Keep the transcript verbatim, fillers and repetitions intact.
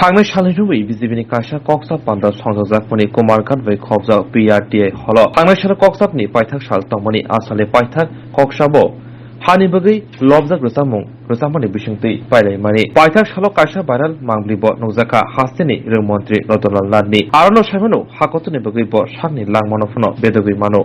Thangnai salni rwui B J P ni kaisa koksa panda songjakjakmani Kumarghat bai khobjak P R T I holo. Thangnai salo koksapni paithak sal tongmani asale paithak koksabo hani bagwi lobjak rwchapmung rwchapmani bisingtwi pailaimani. Paithak salo kaisa viral mangblibo nukjakha hasteni rwng montri Ratan Lal Nath ni. Arono saimano hakotorni bagwi bo sakni langmano phano bedogwi mano.